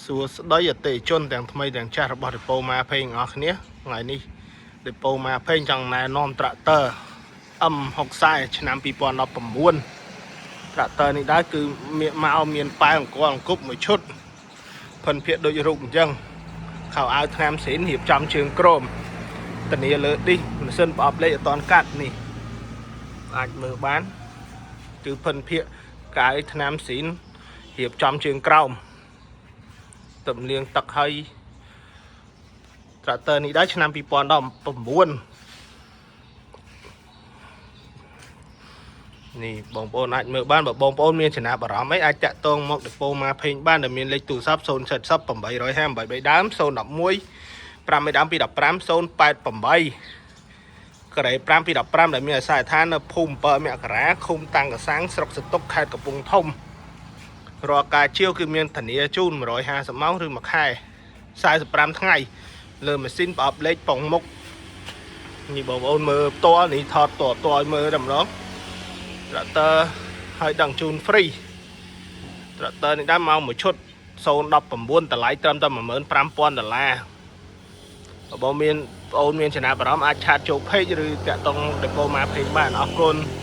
សួស្តីអតិថិជនទាំងថ្មីទាំងចាស់របស់ដេប៉ូម៉ាផេងអស់គ្នាថ្ងៃនេះដេប៉ូម៉ាផេងចង់ណែនាំត្រាក់ទ័រ M60 ឆ្នាំ2019ត្រាក់ទ័រនេះដែរគឺមានមកមានប៉ែអង្គអង្គប់មួយឈុតភិនភាកដូចរូបអញ្ចឹងខោអាវថ្នាំស៊ីនរៀបចំជើងក្រមធានាលើឌីសម៉ាស៊ីនប្រអប់លេខអត់តន់កាត់នេះអាចមើលបានគឺភិនភាកកាយថ្នាំស៊ីនរៀបចំជើងក្រោម ទំលៀងទឹកហើយត្រាក់ទ័រនេះដែរឆ្នាំ2019នេះបងប្អូនអាចមើលបានបើបងប្អូនមានចំណាប់អារម្មណ៍អីអាចតាក់ទងមកដេប៉ូម៉ាផេងបានដែលមានលេខទូរស័ព្ទ070 858ដើម011 5ដើម215 088ការ៉េ5 215ដែលមានអាសយដ្ឋាននៅភូមិ7មករាឃុំតាំងកសាំងស្រុកសតុកខេត្តកំពង់ធំរាល់ការជាវគឺមានធានាជូន150ម៉ោងឬមួយខែ45ថ្ងៃលើម៉ាស៊ីនប្រអប់លេខប៉ុងមុខនេះបងប្អូនមើលផ្ទាល់នេះថតតផ្ទាល់ឲ្យមើលតែម្ដងត្រាក់ទ័រហើយដឹងជូន free ត្រាក់ទ័រនេះដែរមកមួយឈុត019តម្លៃត្រឹមតែ15000ដុល្លារបើបងមានបងអូនមានចំណាប់អារម្មណ៍អាច chat ចូល page ឬតាក់ទងដេប៉ូម៉ា page បានអរគុណ។